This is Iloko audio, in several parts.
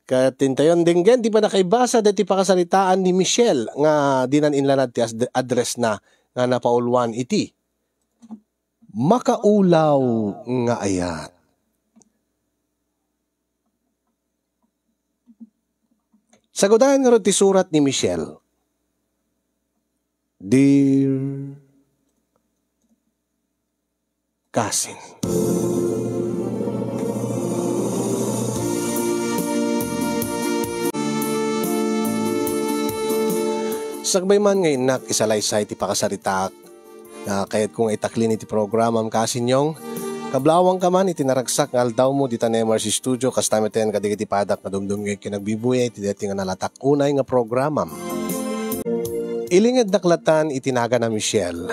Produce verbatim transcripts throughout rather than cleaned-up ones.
Ket intayon denggen ti pannakaibasa daytoy pakasaritaan ni Michelle nga dinan inlanad ti as-, address na nga napauluan iti Makaulaw nga Ayat. Sagudayan ngarud ti surat ni Michelle. Dear Kasin. Sakbay man nga innak isalaysay ti pakasaritaak, nga kayatko nga itaklin iti programam, Kasinyong. Kablawangka man iti naragsak nga aldawmo dita Nemars Studio, kasta met ken kadagiti padak nga dumdumngeg ken agbibuyay iti daytoy nga nalatak unay nga programam. Ilingednak latan iti nagana Michelle.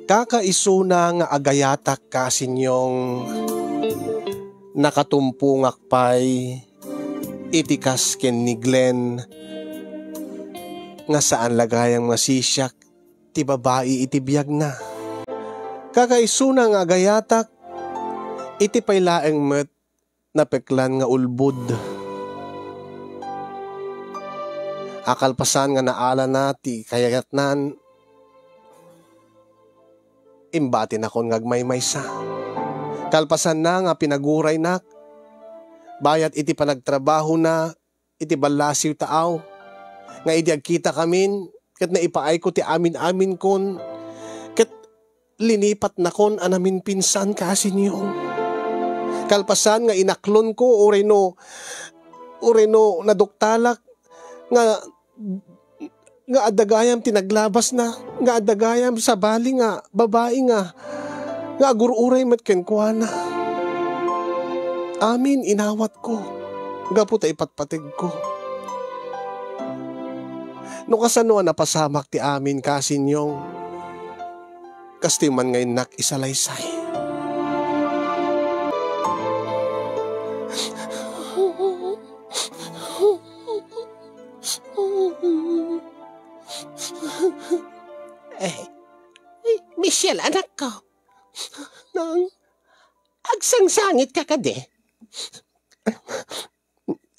Kakaisuna nga agayatak, Kasinyong, nakatumpongak pay iti kas ken ni Glenn nga saan la gayam nga sisiak ti babai iti biagna. Kakaisuna nga agayatak, iti pay laeng met napeklan nga ulbod. A kalpasan nga naalana ti kayatnan, imbatinakon nga agmaymaysa. Kalpasanna nga pinaguraynak, bayat iti panagtrabahona iti ballasiw taaw, nga idi agkitakamin, ket naipaayko ti amin-aminkon, ket linipatnakon a naminpinsan, Kasinyong. Kalpasan nga inaklonko, uray no, uray no naduktalak, nga nga adda gayam ti naglabasna, nga adda gayam sabali nga babai nga, nga agur-uray met kenkuana. Amin inawatko gapu ta ipatpategko. No kasano a napasamak ti amin, Kasinyong, kastoy man nga innak isalaysay. Eh, eh, Michelle, anakko. Nang, agsangsangitka kadi?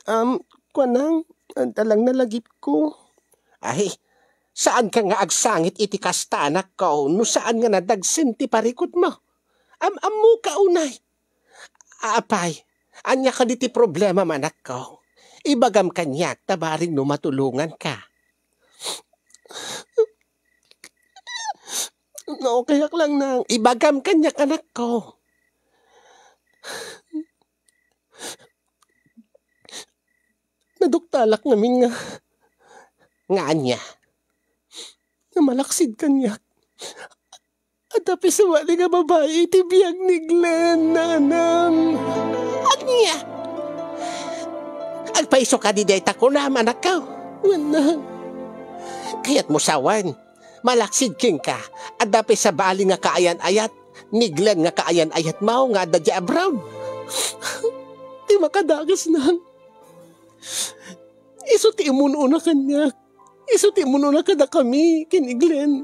Um, kuanang, adda lang nalagipko. Ay, saanka nga agsangit iti kasta, anakko, no saan nga nadagsen ti parikutmo? Am-ammoka unay. Apay, ania kadi ti problemam, anakko? Ibagam kaniak ta bareng no matulonganka. No, okayak lang, Nang. Ibagam kaniak, anakko. Naduktalak ngamin nga. Nga ania? Nga malaksid kaniak. Adda pay sabali nga babai iti biag ni Glenn, nanang. Ania? Agpayso kadi dayta kunam, anakko? Wen, Nang. Kayatmo sawen, malaksid kenka, adda pay sabali nga kaayan-ayat ni Glenn nga kaayan-ayatmo nga adda diay abroad. Ti makadakes, Nang. Isu ti imun-una kaniak. Isu ti imun-una kadakami ken ni Glenn.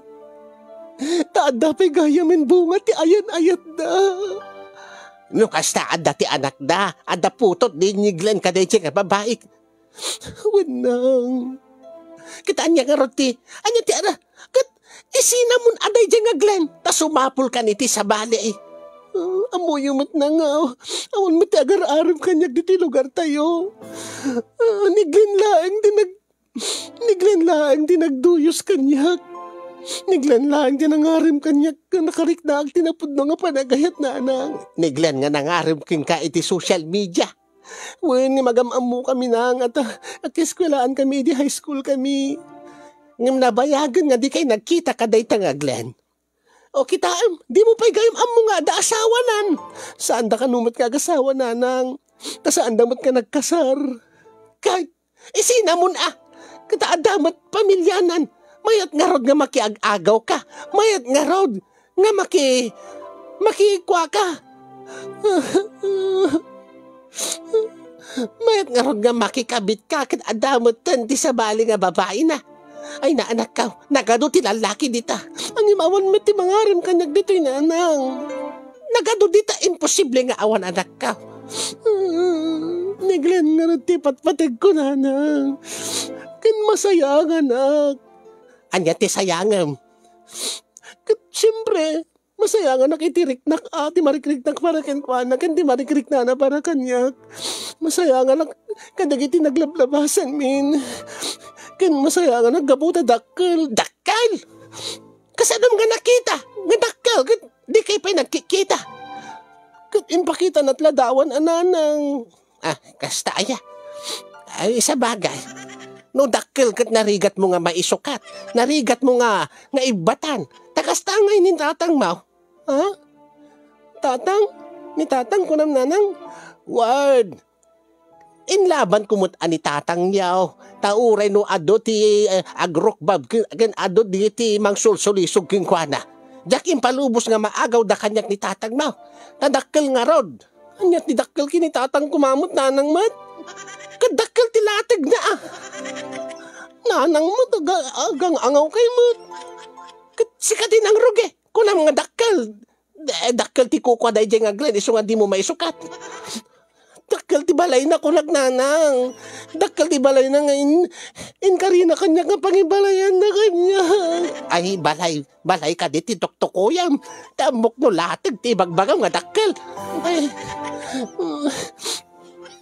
Ta adda pay gayamen bunga ti ayan-ayatda. No kasta, adda ti anakda, adda putot di ni Glenn kadaydiay nga babai. Wen, Nang. Ket ania ngarud ti, ania ti ara? Ket isinamon a daydiay nga Glenn, ta sumapulkan iti sabali. Ah, ammoyo met, Nang, nga awan met ti agar-arem kaniak ditoy lugartayo. Ah, ni Glenn laeng ti nag-, ni Glenn laeng ti nagduyos kaniak. Ni Glenn laeng ti nangarem kaniak nga nakariknaak ti napudno nga panagayat, nanang. Ni Glenn nga nangarem kenka iti social media. Wen, ngem agam-ammokami, Nang, ta agkaeskuelaanmi idi high school kami. Ngem nabayagen nga dikay nagkita kadayta nga Glenn. O, kitaem, dimo pay gayam ammo nga adda asawanan. Saanda kano met nga agasawa, nanang. Ta saanda met nga nagkasar. Kay, isinamon a. Ket adda met pamilianan. Mayat ngarud nga makiag-agawka. Mayat ngarud nga maki-, makikuaka. Mayat ngarud nga makikabitka ket adda metten ti sabali nga babaina. Ay, naanakko, nagadu ti lallaki dita. Ngem awan met ti mangarem kaniak ditoy, nanang. Tagado dita imposible nga awan anakka. Ah, ni Glenn ngarud ti patpategko, nanang. Ken masayanganak. Ania ti sayangem? Ket siempre, masayanganak iti riknak, a, ti marikriknak para kenkuana, ken ti marikriknana para kaniak. Masayanganak kadagiti naglablabasanmin. Ken masayanganak gapu ta dakkel. Dakkel? Kasanam nga nakita nga dakkel ket dikay pay nagkikita? Ket impakita met ladawan a nanang. Ah, kasta aya. Ay, sabagay. No dakkel ket narigatmo nga maisukat, narigatmo nga, nga ibbatan, ta kasta ngay ni tatangmo. Ha? Tatang? Ni tatang, kunam nanang? Ward, inlabanko met a ni tatang yaw. Ta uray no adu ti, eh, agrukbab ken, ken adu diti mangsulsulisog kenkuana, diak impalubos nga maagawda kaniak ni tatangmo. Ta dakkel ngarud. Ania ti dakkel ken ni tatang, kunam met nanang met? Ket dakkel ti lategna, a. Nanang met, aga-, agang-angawkay met. Ket sika ti nangrugi. Kunam nga dakkel. Eh, dakkel ti kukua daydiay nga Glenn, isu nga dimo maisukat. Dakkel ti balayna, kunak, nanang. Dakkel ti balayna nga in-, inkarina kaniak nga pangibalayanna kaniak. Ay, balay, balay kadi ti tuktukoyam. Ta ammok no lateg ti ibagbagam nga dakkel. Ay.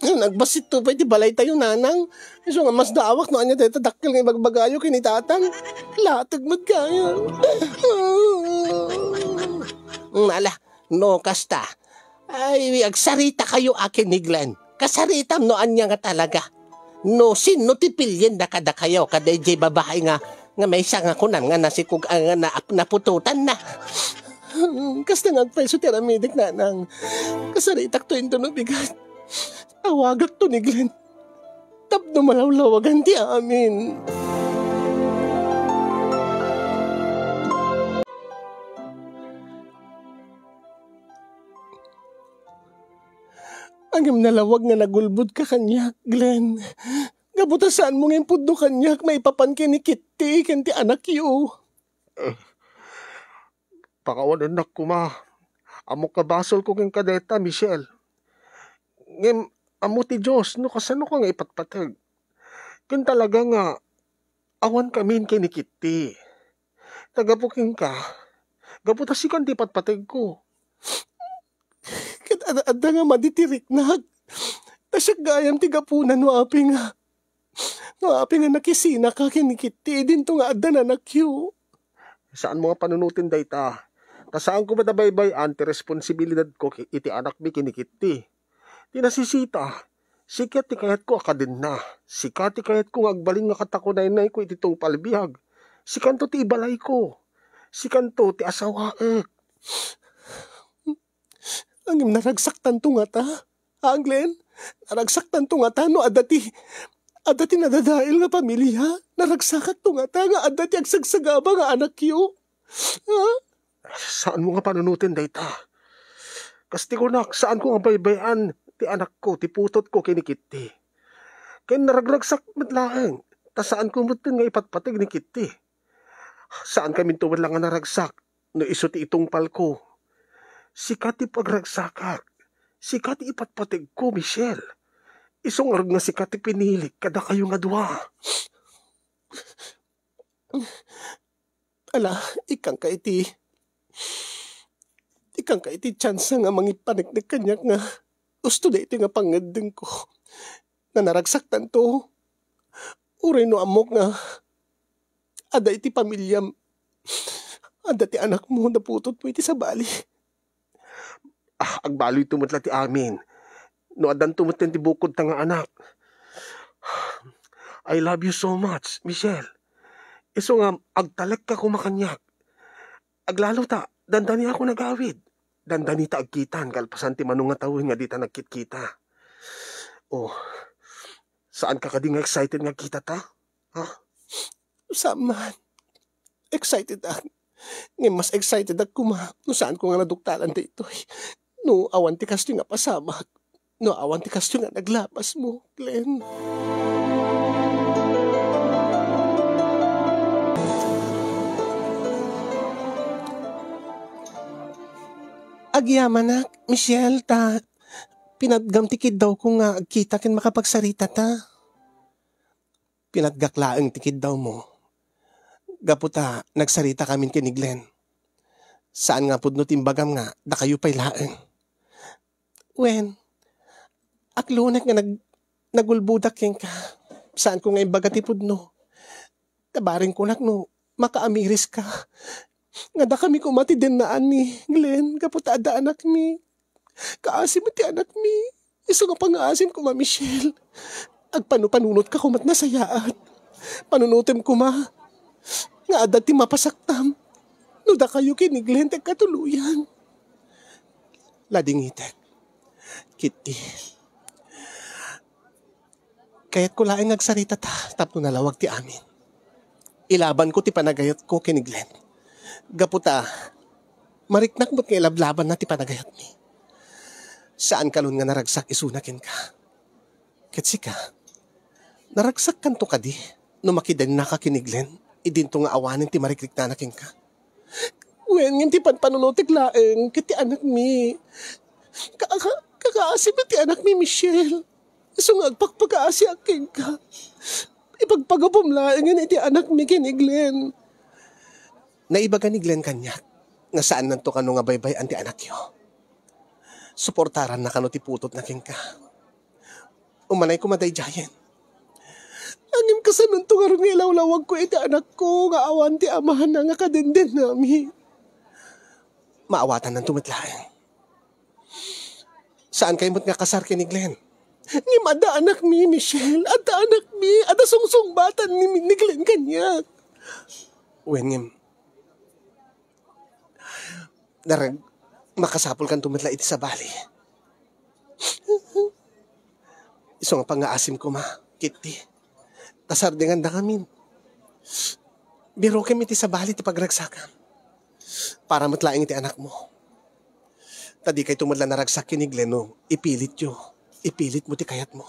Nagbassit pay ti balaytayo, nanang. Isu nga masdaawak no ania dayta dakkel nga ibagbagayo ken ni tatang. Lateg met gayam. Mm, ala, no kasta, ay, agsarita kayo akin ni Glenn. Kasaritam no ania nga talaga. No sinno ti pilienna kadakayo, kadaydiay babai nga, nga maysa nga kunam nga nasikog, a, nga na-, naputotanna. Kasta nga agpayso ti aramidek, nanang. Kasaritakto inton mabigat. Awagakto ni Glenn tapno malawlawagan ti amin. Ngem nalawag nga nagulbodka kaniak, Glenn. Gapu ta saanmo nga impudno kaniak maipapan ken ni Kitty ken ti anakyo. Pakawanennak koma. Ammok nga basolko kenka dayta, Michelle. Ngem ammo ti Dios no kasanoka nga ipatpateg. Ken talaga nga awankamin ken ni Kitty. Ta gapu kenka, gapu ta sikan ti patpategko. Ket ad-, adda nga madi ti riknak. Ta siak gayam ti gapuna no apay nga, no apay nga nakisinaka ken ni Kitty idinto nga adda nanakyo. Saanmo nga panunoten dayta. Ta saanko met a baybay-an ti responsibilidadko ki-, iti anakmi ken ni Kitty. Ti nasisita, sika ti kayatko a kadenna. Sika ti kayatko nga agbalin nga katakunaynayko iti tungpal biag. Sikanto ti ibalayko. Sikanto ti asawaek. Ngem naragsaktanto ngata? Ha, Glenn? Naragsaktanto ngata no adda ti, adda ti nadadael nga pamilia? Naragsakakto ngata nga adda ti agsagsagaba nga anakyo? Ha? Saanmo nga panunoten dayta. Kas ti kunak, saanko nga baybay-an ti anakko, ti putotko ken ni Kitty. Ken naragragsak met laeng, ta saanko metten nga ipatpateg ni Kitty. Saankaminto met la nga naragsak no isu ti itungpalko. Sika ti pagragsakak. Sika ti ipatpategko, Michelle. Isu ngarud nga sika ti pinilik kadakayo nga dua. Ala, ikkanka iti, ikkanka iti tiansa nga mangipaneknek kaniak nga usto daytoy nga pangngeddengko. Nga naragsaktanto. Uray no ammok nga adda iti pamiliam, adda ti anakmo, naputotmo iti sabali. Ah, agbaloyto met la ti amin. No addanto met ti bukodta nga anak. I love you so much, Michelle. Isu nga agtalekka koma kaniak. Aglalo ta, dandani ako nagawid. Dandani ta agkitan kalpasan ti mano nga tawen nga dita nagkitkita. Oh, saanka kadi nga excited nga agkitata? Ha? Saan man. Excited ak. Ngem mas excited ak koma no saanko nga naduktalan daytoy. No awan ti kastoy nga pasamak. No awan ti kastoy nga naglapasmo, Glenn. Agyamanak, Michelle, ta pinatgam ti kiddawko nga agkita ken makapagsaritata. Pinatgak laeng ti kiddawmo. Gapu ta nagsaritakamin ken ni Glenn. Saan nga pudno ti imbagam nga dakayo pay laeng. Wen, aklonek nga nag-, nagulbodak kenka. Saanko nga imbaga ti pudno. Kabaring kunak no makaamiriska. Nga dakami koma ti dennaan ni Glenn gapu ta adda anakmi. Kaasi met ti anakmi. Isu nga pangngaasim koma, Michelle. Agpanupanunotka koma met nasayaat. Panunotem koma nga adda ti mapasaktam no dakayo ken ni Glenn ti agkatuloyan. Ladingitek. Kitty. Kayatko laeng nga agsaritata tapno nalawag ti amin. Ilabanko ti panagayatko ken ni Glenn. Gapu ta, mariknak met nga ilablabanna ti panagayatmi. Saan kalon nga naragsak isuna kenka. Ket sika, naragsakkanto kadi no makidennaka ken ni Glenn idinto nga awanen ti marikriknana kenka? Wen, ngem ti panpanunotek laeng ket ti anakmi. Ka-, ka-, kakaasi met ti anakmi, Michelle. Isu nga agpakpakaasiak kenka. Ipagpagapom laengen iti anakmi ken ni Glenn. Naibaga ni Glenn kaniak nga saannanto kano nga baybay-an ti anakyo. Suportaranna kano ti putotna kenka. Umanay koma daydiayen. Ngem kasannanto ngarud nga ilawlawagko iti anakko nga awan ti amana nga kadendennami. Maawatannanto met laeng. Saankayo met nga kasar ken ni Glenn. Ngem adda anakmi, Michelle. Adda anakmi. Adda sungsungbatanmi ni Glenn kaniak. Wen, ngem, narag-, makasapulkanto met la iti sabali. Isu nga pangngaasim koma, Kitty. Ta sardengandakamin. Birokem iti sabali ti pagragsakam. Para met laeng iti anakmo. Ta dikayto met la naragsak ken ni Glenn no ipilityo. Ipilitmo ti kayatmo.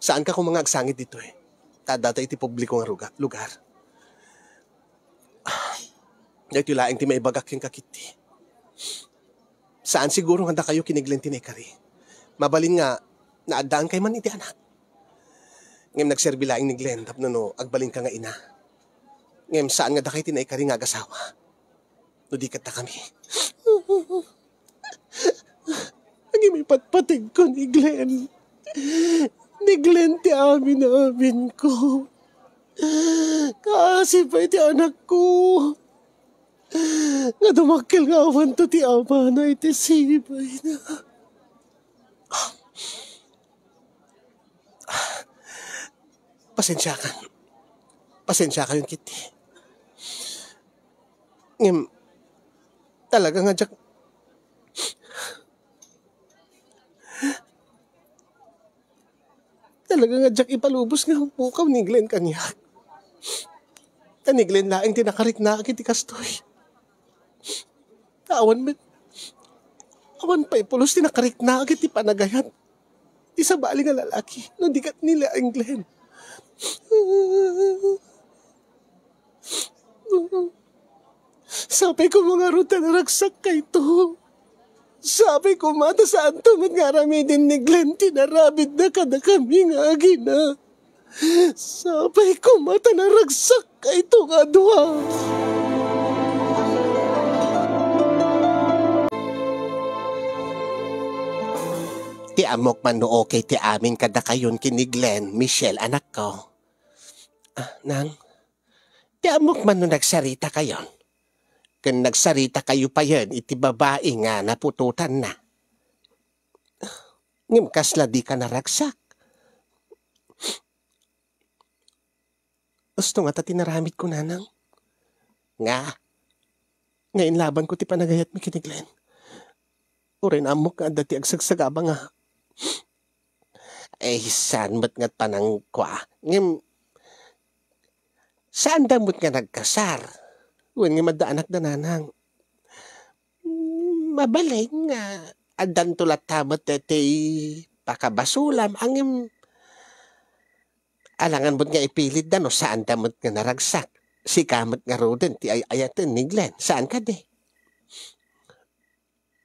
Saanka koma nga agsangit ditoy. Ta adda iti publiko nga ruga-, lugar. Daytoy laeng ti maibagak kenka, Kitty. Saan siguro nga dakayo ken ni Glenn ti naikari. Mabalin nga naaddaankayo man iti anak. Ngem nagserbi laeng ni Glenn tapno no agbalinka nga ina. Ngem saan nga dakayo ti naikari nga agasawa. No di ket dakami. Ngem ipatpategko ni Glenn. Ni Glenn ti amin-aminko. Kaasi pay ti anakko. Nga dumakkel nga awanto ti amana iti sibayna. Pasensiakan. Pasensiakayon, Kitty. Ngem, talaga nga diak, talaga nga diak ipalubos nga pukaw ni Glenn kaniak. Ta ni Glenn laeng ti nakariknaak iti kastoy. Ta awan met, awan pay pulos ti nakariknaak iti panagayat ti sabali nga lalaki, no di ket ni laeng Glenn. Sapay koma ngarud ta naragsakkayto. Sapay koma ta saanto met nga aramiden ni Glenn ti narabidna kadakami nga agina. Sapay koma ta naragsakkayto nga dua. Ti ammok man no okay ti amin kadakayon ken ni Glenn, Michelle, anakko. Ah, nang, ti ammok man no nagsaritakayon. Ken nagsaritakayo payen iti babai nga naputotanna. Ngem kasla dika naragsak. Usto ngata ti naramidko, nanang. Nga, nga inlabanko ti panagayatmi ken ni Glenn. Uray ammok nga adda ti agsagsagaba nga. Ay, saan met nga panangkua. Ngem, saanda met nga nagkasar. Wen ngem adda anakda, nanang. Mm, mabalin nga addanto latta met ti pakabasulam, ngem alangan met nga ipilitda no saanda met nga naragsak. Sika met ngaruden ti ay-ayaten ni Glenn, saan kadi?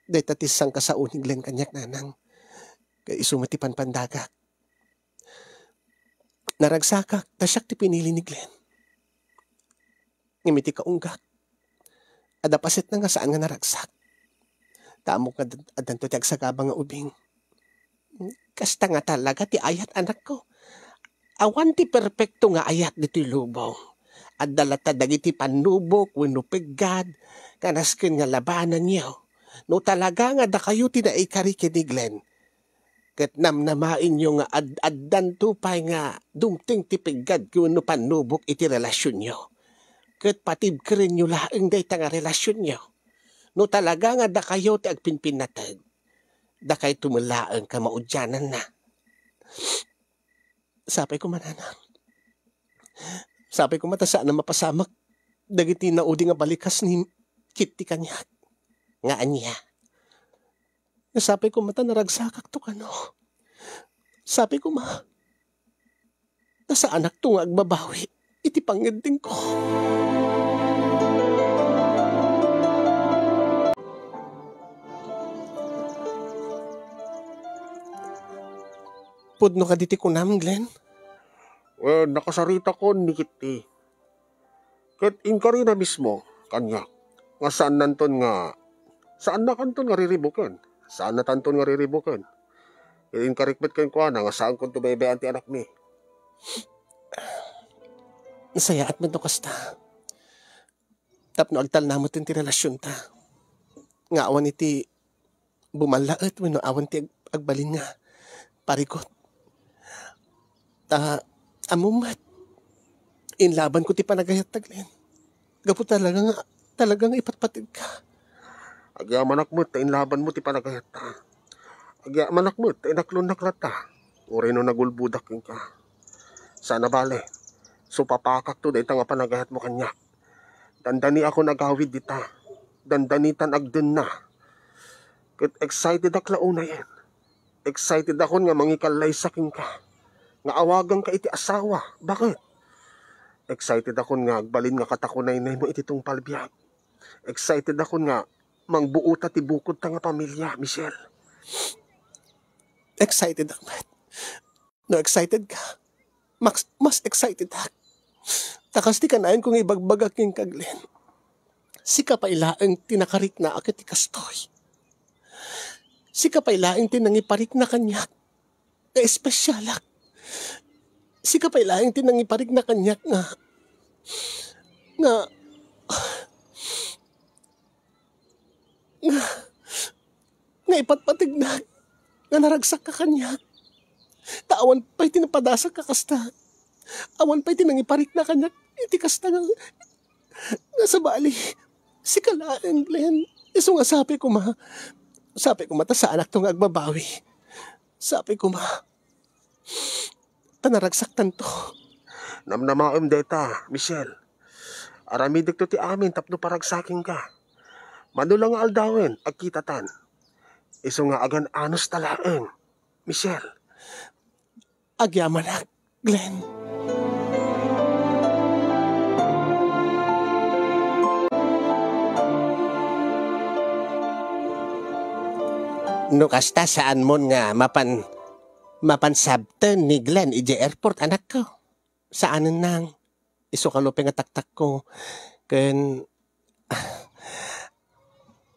Dayta ti sangkasao ni Glenn kaniak, nanang. Ket isu met ti panpandagak. Naragsakak, ta siak ti pinili ni Glenn. Ngem iti kaunggak, adda pasetna nga saan nga naragsak. Ta ammok nga ad-, addanto ti agsagaba nga ubing. Kasta nga talaga ti ayat, anakko. Awan ti perpekto nga ayat ditoy lubong. Adda latta dagiti pannubok wenno peggad nga nasken nga labananyo. No talaga nga dakayo ti naikari ken ni Glenn, ket namnamaenyo nga ad-, addanto pay nga dumteng ti peggad wenno pannubok iti relasionyo. Ket patibkerenyo laeng dayta nga relasionyo. No talaga nga dakayo ti agpinpinnateg, dakayto met laeng kamaudiananna. Sapay koma, nanang. Sapay koma ta saan a mapasamak dagiti naudi nga balikas ni Kitty kaniak. Nga ania? Nga sapay koma ta naragsakakto kano. Sapay koma ta saanakto nga agbabawi iti pangngeddengko. Pudno kadi ti kunam, Glenn? Wen, nakasaritakon ni Kitty. Ket inkarina mismo kaniak nga saannanton nga, saannakanton nga riribuken. Saannatanton nga riribuken. Ket inkarik met kenkuana nga saankonto baybay-an ti anakmi. Nasayaat met no kasta. Tapno agtalna met ti relasionta. Nga awan iti bumallaet wenno awan ti ag-, agbalin nga parigot. Ta, ammom met, inlabanko ti panagayatta, Glenn. Gapu talaga nga, talaga nga ipatpateg ka. Agyamanak met ta inlabanmo ti panagayatta. Agyamanak met ta inaklonnak latta. Uray no nagulbodak kenka. Saan a bale, supapakakto dayta nga panagayatmo kaniak. Dandaniakon agawid dita. Dandanitan agdenna. Ket excitedak la unayen. Excited akon nga mangikallaysa kenka. Nga awaganka iti asawa. Bakit? Excited akon nga agbalin nga katakunaynaymo iti tungpal biag. Excited akon nga mangbuota ti bukodta nga pamilia, Michelle. Excited ak met. No excited ka, mas, mas excited ak. Ta kas ti kanayon ko nga ibagbaga kenka, Glenn. Sika pay laeng ti nakariknaak iti kastoy. Sika pay laeng ti nangiparikna kaniak nga espesyalak. Sika pay laeng ti nangiparikna kaniak nga, nga, nga, nga ipatpategnak nga naragsakka kaniak. Ta awan pay ti napadasakka kasta. Awan pay ti nangiparikna kaniak iti kasta nga, nga sabali. Sika laeng, Glenn. Isu nga sapay koma. Sapay koma ta saanakto nga agbabawi. Sapay koma ta naragsaktanto. Namnamaem dayta, Michelle. Aramidekto ti amin tapno paragsakenka. Mano la nga aldawen, agkitatan. Isu nga agan-anos ta laeng, Michelle. Agyamanak, Glenn. No kasta, saanmon nga mapan, mapan sabten ni Glenn idiay airport, anakko. Saanen nang. Isu kano pay nga taktakko. Ken,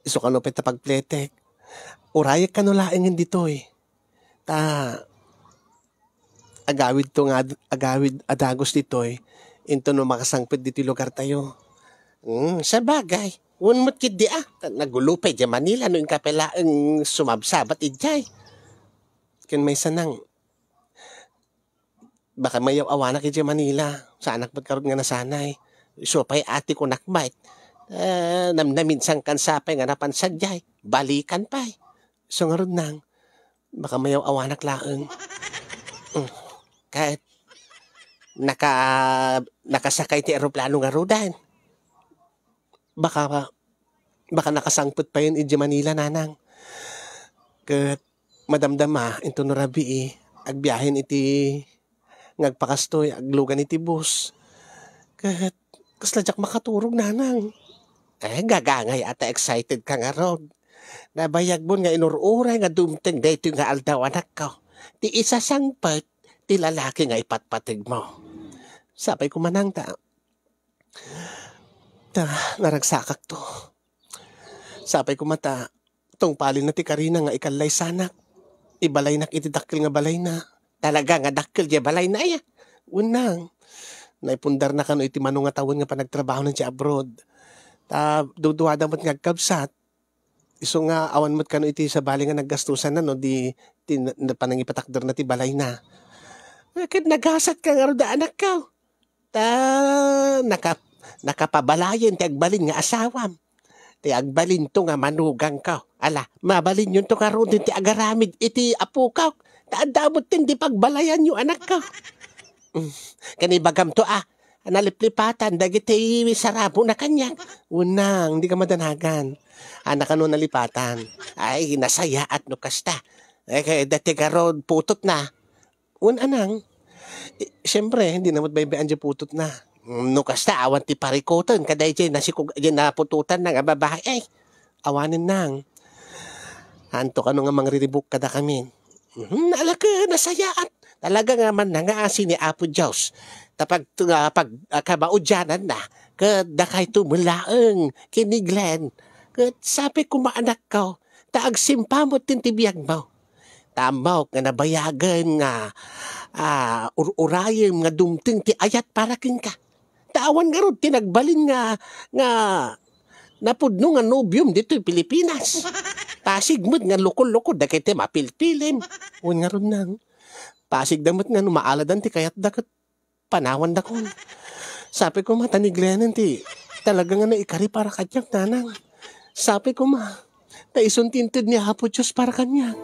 isu kano pay ta pagpletek. Urayek kano laengen ditoy. Ta, agawidto nga ad-, agawid a dagus ditoy, inton no makasangpet ditoy lugartayo. Hmm, sabagay. Wen met ketdi, ah. Ta nagulo pay idiay Manila no inka pay laeng sumabsabat idiay. Ken maysa nang, baka mayaw-awanak idiay Manila. Saanak met ngarud nga nasanay. Isu pay a ti kunak met, eh, namnaminsan kan sapay nga napan sadiay. Balikan pay. Isu ngarud nang, baka mayaw-awanak laeng. Mm. Ket naka-, nakasakay ti eroplano ngaruden. Baka, baka nakasangpet payen idiay Manila, nanang. Ket madamdama, inton no rabii, agbiahen iti nga agpakastoy, aglugan iti bus. Ket Kasla diak makaturog, nanang. Eh, gagangay a ta excited ka ngarud. Nabayagmon nga inur-uray nga dumteng daytoy nga aldaw, anakko. Ti isasangpet ti lalaki nga ipatpategmo. Sapay koma, nang, ta, ta, naragsakakto. Sapay koma ta, tungpalenna ti karina nga ikallaysanak. Ibalaynak iti dakkel nga balayna. Talaga nga dakkel diay balayna, aya. Wen, nang, naipundarna kano iti mano nga tawen nga panagtrabahona idiay abroad. Ta duduada met nga agkabsat. Isu nga awan met kano iti sabali nga naggastusanna no di ti na-, na-, panangipatakderna ti balayna. Eh, ket nagasatka ngarud a, anakko. Ta naka-, nakapabalayen ti agbalin nga asawam. Ti agbalinto nga manugangko. Ala, mabalinyonto ngaruden ti agaramid iti apokak. Ta adda met ti pagbalayanyo, anakko. Mm, ken ibagamto a, naliplipatan dagiti sarabona kaniak. Wen, nang, dika madanagan. A, nakano nalipatan? Ay, nasayaat no kasta. Eh, kay dati garud putotna. Wen, a, nang. Eh, siempre, dina met baybay-an diay putotna. No kasta, awan ti parikuten kadaydiay nasikog-, diay naputotanna nga babai. Ay, awanen, nang. Anto kano nga mangriribuk kadakami? Mhm, ala ket nasayaat. Talaga nga mannangaasi ni Apo Dios. Ta pag-, ah, pag-, ah, kamaudiananna, ket dakayto met laeng ken ni Glenn. Ket sapay koma, anakko, ta agsimpa met ti biagmo. Ta ammok nga nabayagen nga, ah, ur-urayem nga dumteng ti ayat para kenka. Ta awan ngarud ti nagbalin nga, nga napudno nga nobiom ditoy Pilipinas. Pasig met nga lukol-lukol dagiti mapilpilim. Wen ngarud, nang, pasigda met nga no maaladan ti kayatda ket panawandakon. Sapay koma ta ni Glenn ti talaga nga naikari para kaniak, nanang. Sapay koma ta isun ti inted ni Apo Dios para kaniak.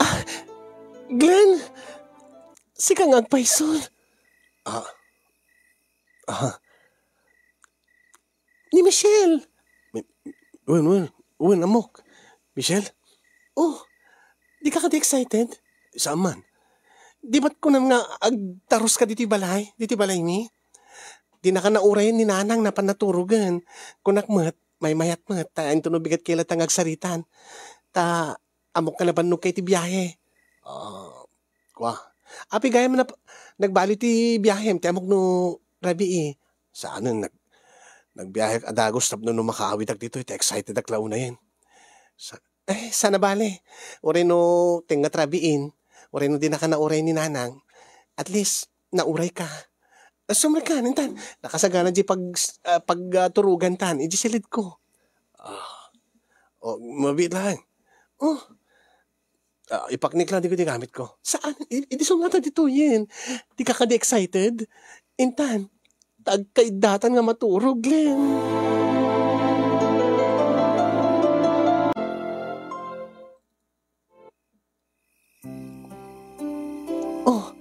Ah, Glenn, sika nga agpayso. Ah, ah, ni Michelle. Mi-, wen, wen, wen, ammok. Michelle? Oh, dika kadi excited? Saan man? Di ba't kunam nga agtaruska ditoy balay, ditoy balaymi? Dinaka nauray ni nanang napan naturogen. Kunak met, maymayat met, ta intono bigat kay latta nga agsaritan. Ta, ammok nga nabannog ka iti biahe. Ah, kua. Apay gayam nap-, nagbali ti biahem, ti ammok no rabii. Saanen, nag-, nagbiahek a dagus tapno no makaawidak ditoy, ta excitedak la unayen. Sa-, eh, sana bale. Uray no tengnga ti rabiin, uray no dinaka nauray ni nanang, at least, nauray ka. Ah, sumrek ka, intan. Nakasagana di pag-, ah, pag, ah, turugan tan, idi silid ko. Ah, oh, mabiit lang. Oh, ah, ipaknik lang di ko di gamit ko. Saan? I-, idi sumata ditoyen. Di ka kadi excited? Intan, tagkaiddatan nga maturog, Glenn. Oh,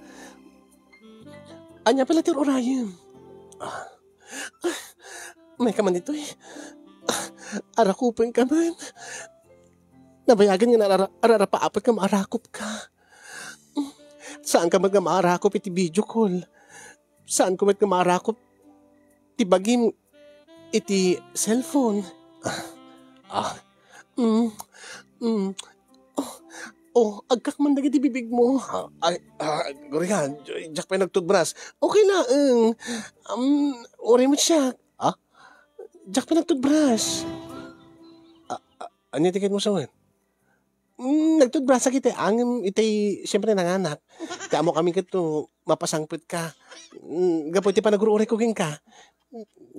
ania pala ti ur-urayem? Ah, ah, mayka man ditoy. Ah, arakupenka man. Nabayagen nga narara-, ararapaapek nga maarakop ka. Saan ka met nga maarakop iti video call. Saan ko met nga maarakop ti bagim iti cellphone. Ah, mm, mm. Oh, oh, agkak man dagiti bibigmo. Ah, ay, ah, Gloria, diak pay nagtutbras. Okay laeng. Um, uray met siak. Ah? Diak pay nagtutbras. Ah, ah, ania ti kayatmo sawen? Mm, nagtutbras ket iti angem iti, siyempre, nanganak. Ti ammok amin ket no mapasangpet ka. Mm, gapu iti panagur-uray ko kenka,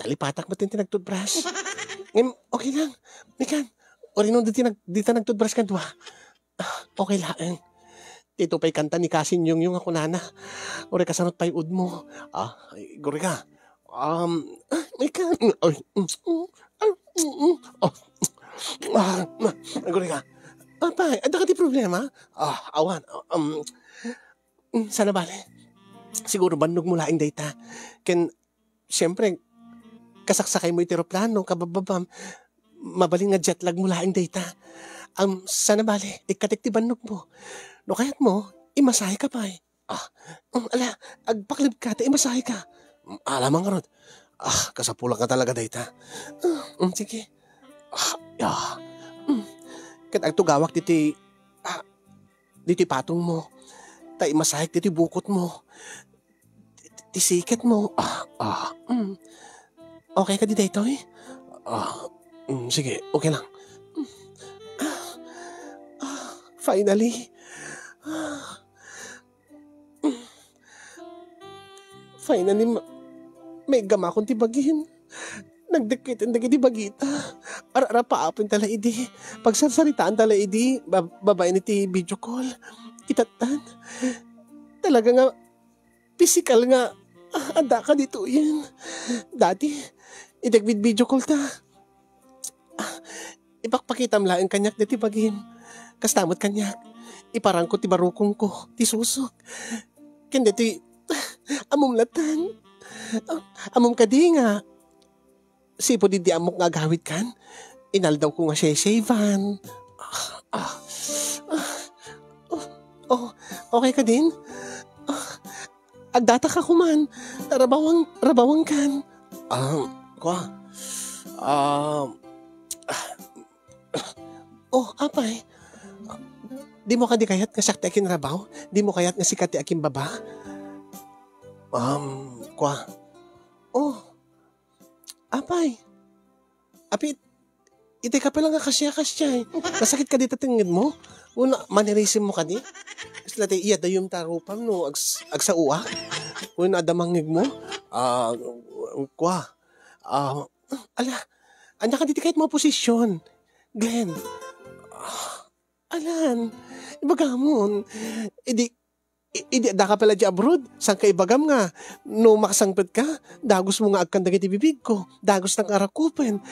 nalipatak met ti nagtutbras. Ngem, okay lang. Mikan, uray no dita nag-, dita nagtutbras kadua. Ah, okay laeng. Dito pay kanta ni Kasin Yongyong a kunana. Uray kasano pay udmo. Ah, ay, Gloria. Um, ah, Mikan. Ay, mm, mm, ah, mm, mm. Oh. Ah, ah, Gloria. Apay, adda ka ti problema? Ah, awan. Um, mm, sana bale. Siguro bannog mo laeng dayta. Ken, siyempre, kasaksakay mo iti eroplano, kabababam, mabalin nga jet lag mo laeng dayta. Am, sana bale, ikkatek ti bannogmo. No kayatmo, imasaheka pay. Ah, mm, ala, agpaklibka ta imasaheka. Mm, ala man ngarud. Ah, kasapulak nga talaga dayta. Ah, mm, sige. Ah, ya. Mm. Ket agtugawak ditoy, ah, ditoy patongmo. Ta imasahek ditoy bukotmo. Ti, ti siketmo. Ah, ah, mm. Okay ka di daytoy? Ah, mm, sige, okay lang. Mm. Ah, ah, finally. Ah, mm. Finally, ma-, maiggamakon ti bagim. Nagdekketen dagiti bagita. Ar-, arapaapen ta la idi. Pagsarsaritaan ta la idi. Ba-, babaen iti video call. Itattan. Talaga nga pisikal nga, ah, addaka ditoyen. Dati, idi agvid-video call ta, ah, ipakpakitam laeng kaniak dati bagim. Kasta met kaniak, iparangko ti barukongko, ti susok. Ken dati, ah, ammom latta. Ah, ammom kadi nga, sipud idi ammok nga agawidkan, inaldawko nga sheshevan. Ah, ah, ah, oh, oh, okay ka din? Ah, agdata ka kuman. Rabawang, rabawang kan. Ah, kwa. Ah, oh, apay. Di mo kadi kayat nga siak ti akinrabaw? Di mo kayat nga sika ti akimbaba? Um, kwa. Oh, apay. Api, itay ka pala nga kasya-kasya eh. Nasakit ka dita tenged mo? Una, manirisim mo kadi? Isla ti iya dayum ta rupam no ags-, agsauak? Una, adda mangngeg mo? Ah, kwa. Ah, ala, anya ka diti kayat mo posisyon? Glenn. Ah, alan, ibagamon. Idi, i-, idi adda ka pala di abroad, saan ka ibagam nga, no makasangpet ka, dagus mo nga agkan dagiti bibig ko, dagus na nga arakupen,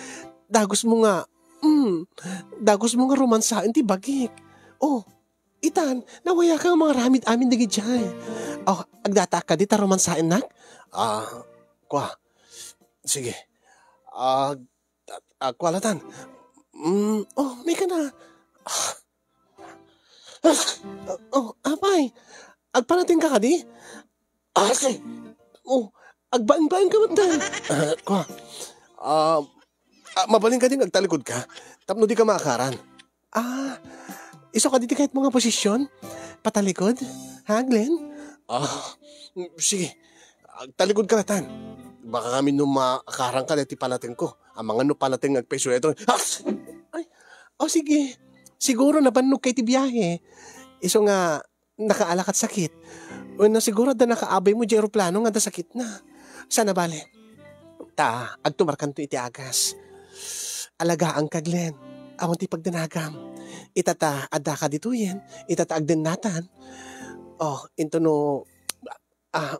dagus mo nga, mm, dagus mo nga romansaen ti bagik. Oh, itan, nawaya ka nga mangaramid amin dagidiay. Oh, agdata ka di ta romansaennak? Ah, kwa. Sige. Ah, Ah, kualatan. Mm, oh, may ka na. Ah. Ah, oh, apay. Agpanating ka kadi? Ah, si-, oh, agbaeng-baeng ka man, tan. Ah, kua. Ah, ah, mabalin ka din agtalikod ka. Tapno di ka maakaran. Ah, isu ka diti kayat mo nga posisyon? Patalikod? Ha, Glenn? Ah, mm, sige. Agtalikod ka latan. Baka kami no maakaran ka diti panateng ko. Amangan no panateng nga agpayso ito. Ah! Ay, o sige. Siguro nabannog kay ti biyahe. Isu nga nakaalakat sakit. Wenno siguro adda nakaabay mo di aeroplano nga adda sakit na. Sana bale. Ta, agtumarkanto iti agas. Alagaan ka, Glenn. Awan ti pagdanagam. Ita ta, adda ka ditoyen. Ita ta, agdennatan. Oh, into no, ah,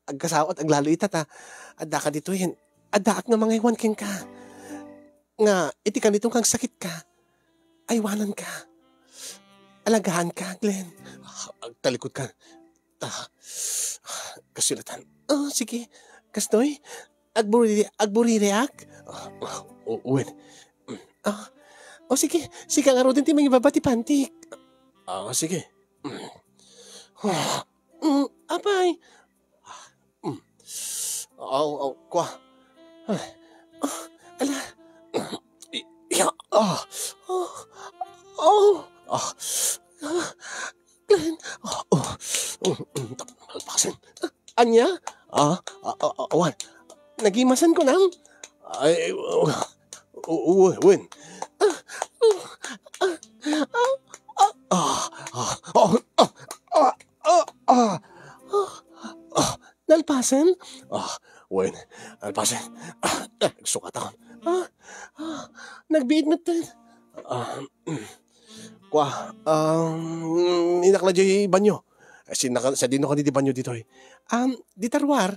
agkasaot, aglalo ita ta, adda ka ditoyen. Addaak nga mangaywan kenka. Nga, iti kanito nga agsakit ka. Aywanan ka. Alagaan ka, Glenn. Ah, agtalikod ka. Ta, kasulatan. Oh, sige. Kastoy, agburi-, agbuririak? Ah, ah, o-, wen. Ah, o sige, sika ngaruden ti mangibaba ti pantik. Ah, sige. Mm. Ah, mm, apay. Mm. Aw, aw, kwa. Ay. Ah, ala. I-, iya, ah. Oh, oh. Ah. Ah. Glenn. Ah, oh. Mm, mm, malpasen. Ah, anya? Ah, ah, ah, ah, wan. Nagimasen ko nang. Ay, oh. O, o, wen. Ah, ah, ah, ah, ah, ah, ah, ah, ah, ah, ah, nalpasen? Ah, wen, nalpasen. Ah, ah, sukat ako. Ah, ah, nagbiit met ten. Ah, mm. Kwa, um, inakla di banyo. Sinaka-, sadino ka di banyo ditoy? Um, di taruar,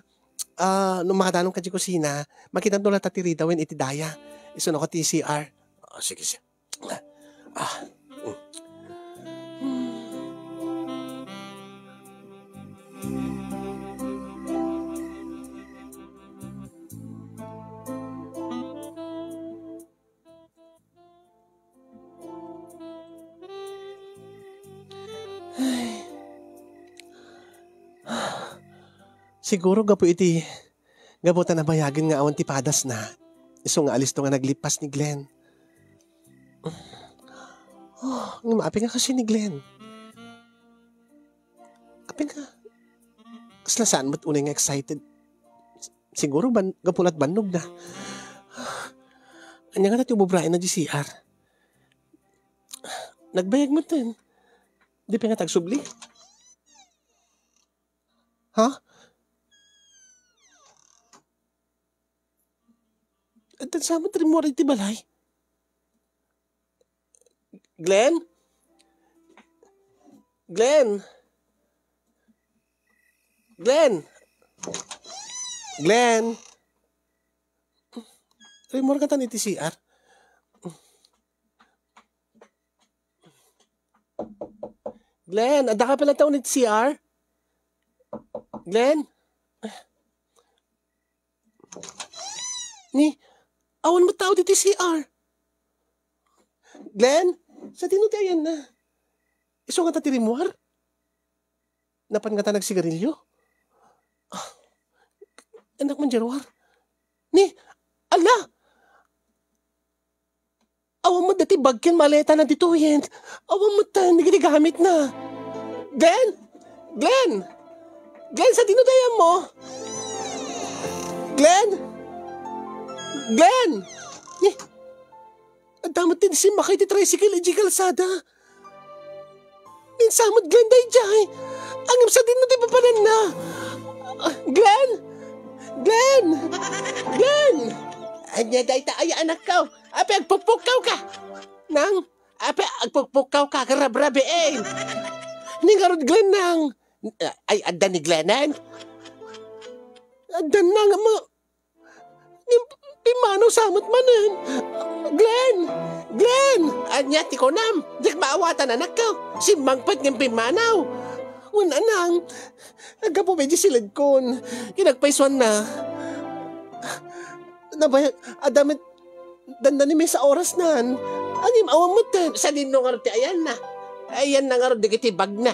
ah, no makadalom ka di kusina, makitam no lata ti rida wen iti daya. Isunok ti C R. Ah, sige, sige. Ah, mm. Siguro gapu iti, gapu ta nabayagen nga awan ti padasna, isu nga alisto nga naglipas ni Glenn. Oh, ngem apay nga kaasi ni Glenn? Apay nga, kasla saan met unay nga excited? Siguro ban-, gapu la't bannogna. Ania nga ti ububraenna di C R? Nagbayag met ten. Di pay nga tagsubli? Ha? Addan sa met rimmuar iti balay? Glenn? Glenn? Glenn? Glenn? Rimmuar katan iti C R? Glenn, adda ka pay latta unay iti C R? Glenn? Ni, awan met tao ditoy C R. Glenn, sadino ti ayanna? Isu ngata ti rimmuar? Napan ngata nagsigarilyo? Ah, anak man diay ruar. Ni, ala! Awan met daytoy bag ken maletana ditoyen. Awan met dagiti gamitna. Glenn! Glenn! Glenn, sadino ti ayanmo? Glenn! Glenn! Ni, adda met ti simmakay ti tricycle idiay kalsada. Ni, sa met Glenn daydiay. Ngem sadino ti papananna? Ah, Glenn! Glenn! Glenn! Ania dayta aya, anakko? Apay agpukpukkawka? Nang, apay agpukpukkawka, karabrabiin? Ni ngarud Glenn, nang? Ay, adda ni Glenn, nang? Adda, nang, ma-, ni, pimmanaw sa met manen. Glenn! Glenn! Ania ti kunam? Diak maawatan, anakko. Simmangpet ngem pimmanaw. Wen, anang, aggapu pay di siledkon. Kinagpaysuanna. Nabay-, adda met dandani maysa a orasnan. Ngem awan met, sadino ngarud ti ayanna? Ayanna ngarud dagiti bagna.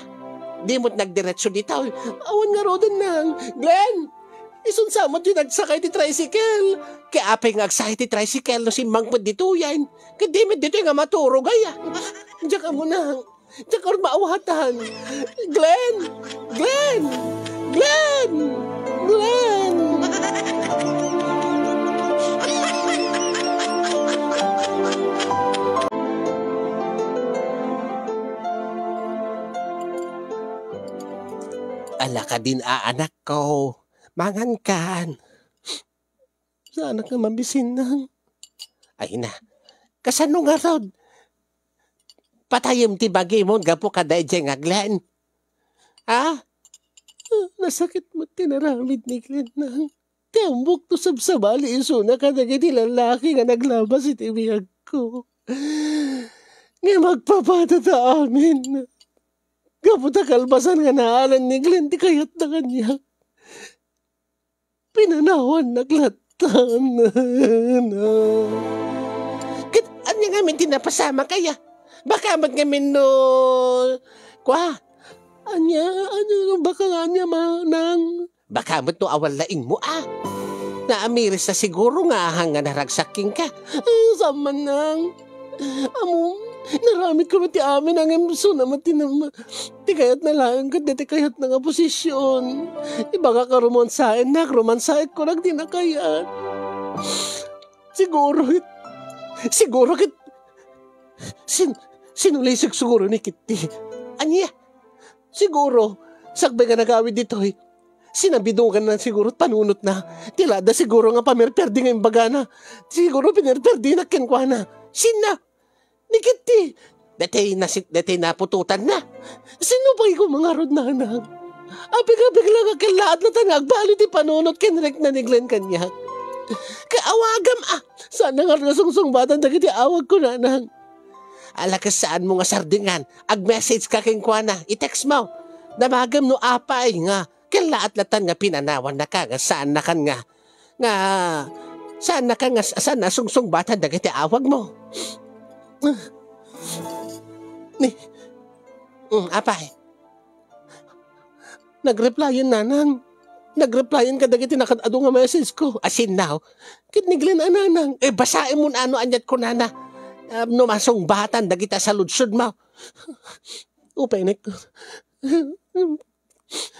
Di met nagdiretso ditoy. Awan ngaruden, nang. Glenn! Isun sa met ti nagsakay ti tricycle. Ket apay nga agsakay ti tricycle no simmangpet ditoyen? Ket di met ditoy nga maturog aya. Diak ammo, nang. Diak ngarud maawatan. Glenn! Glenn! Glenn! Glenn! Ala kadin a, anakko. Mangankan. Saanak nga mabisin, nang. Ay na, kasano ngarud? Patayem ti bagimon gapu kadaydiay nga Glenn? Ha? Nasakit met ti naramid ni Glenn, nang. Ti ammok no sabsabali isuna kadagiti lallaki nga naglabas iti biagko. Nga magpapatata amin. Gapu ta kalpasan nga naalen ni Glenn ti kayatna kaniak. Pinanawannak lattan. Ket ania ngamin ti napasamak aya? Baka met ngamin no, kua? Ania, ania, baka nga ania, manang? Baka met no awan laingmo, a? Naamiris na siguro nga ahan nga naragsak kenka. Ay, saan man, nang? Ammom, naramidko met ti amin, ngem isuna met ti nam-, ti kayatna laeng ket dayta kayatna nga posisyon. Ibagak a romansaennak, romansaek kunak ti nakayat. Siguro ket, siguro ket, sin-, sinulisek siguro ni Kitty. Ania? Siguro, sakbay nga nagawid ditoy, sinabiduganna siguro ti panunotna. Ti laada siguro nga pamerperdi nga imbagana. Siguro pinerperdinak kenkuana. Sinna? Ni Kitty. Daytoy nasi-, daytoy naputotanna. Sino pay koma ngarud, nanang? Apik-apik la nga kellaat latta nga agbaliw ti panunot ken rikna ni Glenn kaniak. Kaawagam, a, saan na ngarud nga sungsungbatan dagiti awagko, nanang. Ala, ket saanmo nga sardingan, ag-message ka kenkuana, i-text mo. Damagem no apay nga kellaat latta nga pinanawannaka nga saannakan nga, nga saannakan nga s-, saan a sungsungbatan dagiti awagmo. Ni, mm, apay. Nag-replyen, nanang. Nag-replyan ka dagiti nakaad-adu nga message ko. Asinna, ket ni Glenn a nanang. Eh, basaem mo no aniat kunana. Ah, no masungbatan dagiti saludsodmo. Upenek.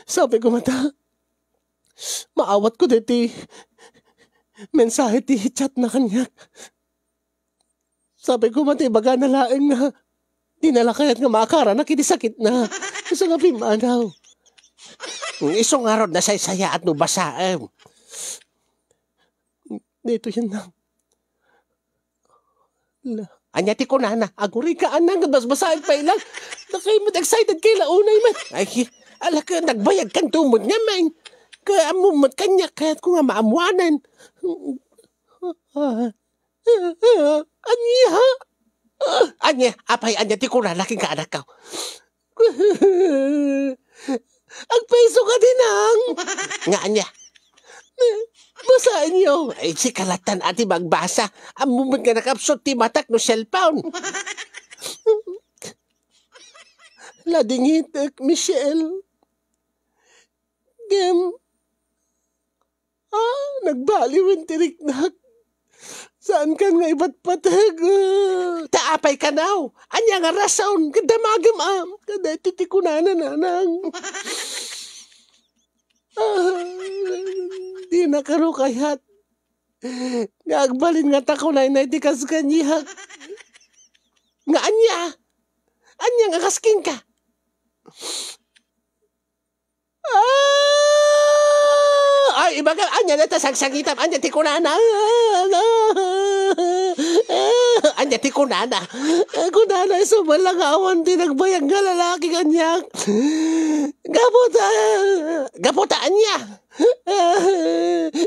Sabi ko mata, maawat ko deti mensahe ti chat na kaniak. Sabi ko, mati, ibagana laeng nga dinala kayat nga maakaranak iti sakitna. Isu nga pimmanaw. Isu ngarud, nasaysayaat no basaem. Dito yan lang. La. Ania ti kunana? Aguri ka, anang, basbasaen pay lang. Nakay met excited kay launay met. Ay, ala ka, nagbayag kan tumod nga, men. Kaya mo met kanya, kayat ko nga maamuanan. Ah. Ania? Ania? Apay, ania ti kunana kenka, anakko? Agpayso ka, dinang. Nga ania? Basaenyo. Ay, sika lattan a ti magbasa. Ammom met nga nakapsut ti matak no cellphone. Ladingitek, Michelle. Ngem, ah, nagbaliwen ti riknak. Saankan nga ipatpateg. Ah, ta apay kanaw? Ania nga rason? Kadamagem, ah. Kadaytoy ti kunana, nanang. Ah, dina kano kayat nga agbalin nga ta kunaynay ti kas kaniak. Nga ania? Ania nga kas kenka? Ah! Ay, ibaga, ania dayta sangsangitam, ania ti kunana? Ania ti kunana? Kunana, isu man lang nga awan ti nagbayag nga lalaki kaniak. Gapu ta, gapu ta, ania?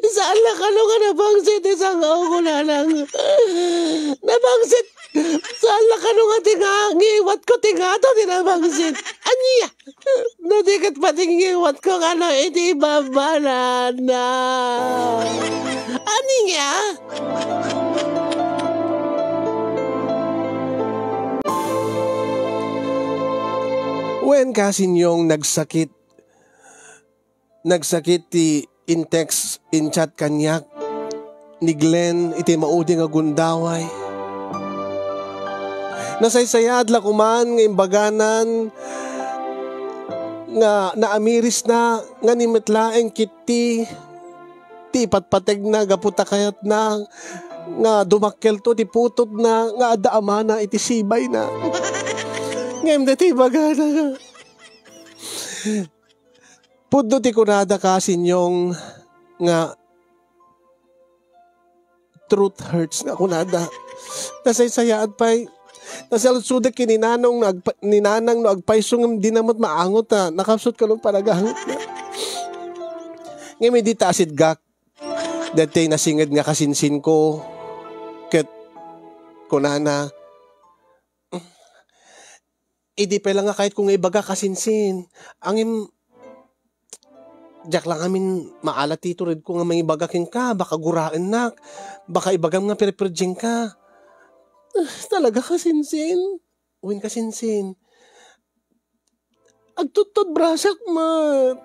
Saan la kano nga nabangsit ti sang-aw ko, nanang. Nabangsit. Saan la kano nga ti nga-, ngiwat ko ti ngato ti nabangsit. Ania? No di ket pati ngiwat ko nga no iti baba, nanang. Ania? Wen, kasinyong, nagsakit Nagsakit ti in-text, in-chat kaniak ni Glenn iti maudi nga gundaway. Nasaysayaat la koman nga imbaganan nga naamirisna nga ni met laeng kitti ti ipatpategna gapu ta kayatna nga dumakkelto ti putotna nga adda amana iti sibayna. Ngem daytoy ibagana nga Pudno ti kunada, kasinyong, nga truth hurts nga kunada. Nasaysayaat pay. Nasaludsodek ken ni Nanong no agpa-, ni Nanang no agpayso ngem dina met maangot a nakapsut kano panagangotna. Ngem idi ta asidgak, daytoy nasinged nga kasinsinko ket kunana, Idi pay la nga kayatko nga ibaga, kasinsin. Ngem, diak la ngamin maala ti ituredko nga mangibaga kenka, baka guraennak, baka ibagam nga perperdengka. Ah, talaga, kasinsin? Wen, kasinsin. Agtudtudbrasak met.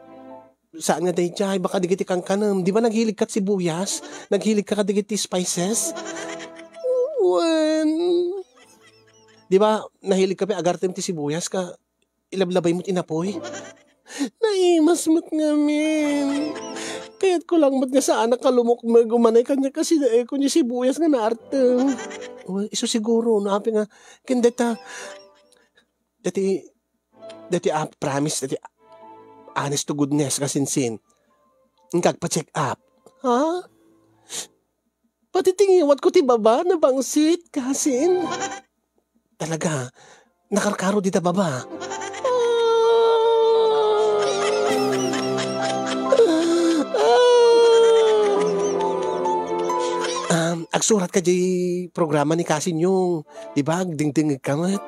Saan nga daydiay, baka dagiti kankanem. Di ba naghiligka ti sibuyas? Naghiligka kadagiti spices? Wen. Di ba, nahiligka pay agartem ti sibuyas ka ilablabaymo ti napoy? Naimas met ngamin. Kayatko lang met nga saanak a lumukmeg umanay kaniak a sinaeko ti sibuyas nga naartem. Wen, isu siguro, no apay nga, ken dayta, dayta Daytoy a promise, daytoy honest to goodness, kasinsin. Inka agpa-check up. Ha? Pati ti ngiwatko ti baba, nabangsit, kasin. Talaga, nakarkaro dita baba. Um, agsurat ka diay programa ni Kasinyong. Di ba, agdingdingeg ka met.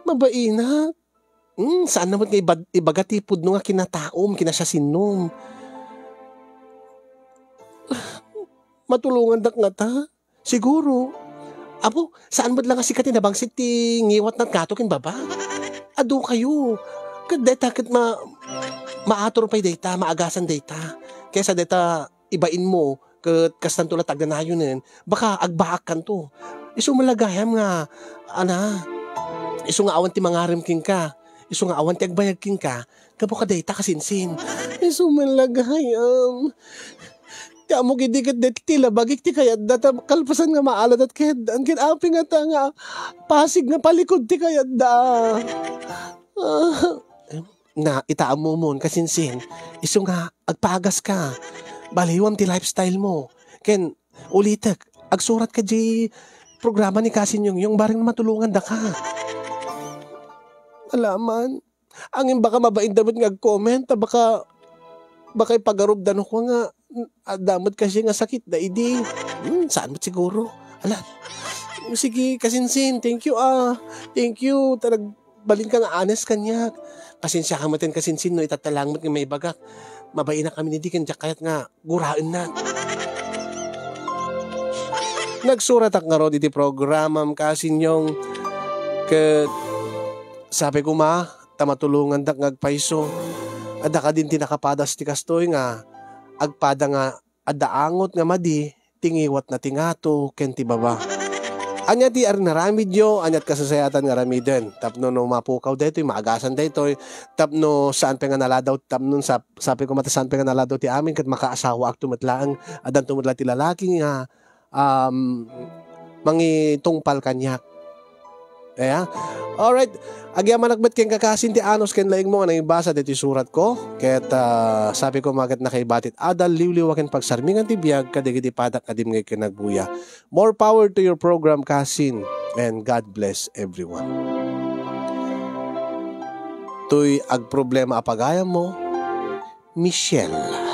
Mabainak. Hmm, saan na met nga ibag-, ibaga ti pudno nga kinataom, kinasiasinnom. Matulongandak ngata? Siguro. Apo, saan met la nga sika ti nabangsit ti ngiwatna ngato ken baba? Adu kayo. Ket dayta ket ma-, maatur pay dayta, maagasan dayta. kaysa deta ibainmo ket kastanto la ti agnanayonen, baka agbaakkanto. Isu met la gayam nga, ana, isu nga awan ti mangarem kenka, isu nga awan ti agbayag kenka, gapu kadayta kasinsin. Isu met la gayam. Ti ammok idi ket dayta ti labagik ti kayatda, ta kalpasan nga maaladat kayatda, ket apay ngata nga pasig nga palikod ti kayatda. Ah, na, ita ammomon, kasinsin, isu nga agpaagas ka. Baliwam ti lifestyle mo. Ken, ulitek, agsurat ka di programa ni Kasin Yongyong bareng matulongan daka. Alaman, angin baka mabain da met nga ag-comment, ta baka, baka ipagarubda no ko nga, mm, adda met kasi nga sakit da idi. Hmm, saan met siguro? Ala, sige, kasinsin, thank you, ah. Thank you, ta nagbalin ka nga honest kaniak. Kasensia ka met, kasinsin, no itatta lang met nga maibagak. Mabainak amin idi ken diak kayat nga guraennak. Nagsuratak ngarud iti programam, Kasin Yong, ket sabi koma, ta matulongandak nga agpayso. Adda kadin ti nakapadas ti kastoy nga agpada nga adda angot nga madi ti ngiwatna ti ngato ken ti baba. Ania ti ar-, inaramidyo? Ania ti kasasayaatan nga aramiden? Tapno no mapukaw daytoy, maagasan daytoy, tapno saan pay nga naladaw, tapno sa-, sabi ko mata saan pay nga naladaw ti amin, ket makaasawaakto met laeng, addanto met la ti lalaki nga, um, mangitungpal kaniak. Aya? Alright. Agyamanak met ken kakasin ti anus ken laingmo nga nangibasa ditoy suratko. Ket, ah, sabi ko, maket nakaibatit adal, liwliwa ken pagsarmingan ti biag kadagiti padak nga dimngeg ken nagbuya. More power to your program, Kasin, and God bless everyone. Toy agproblema a pagayammo, Michelle.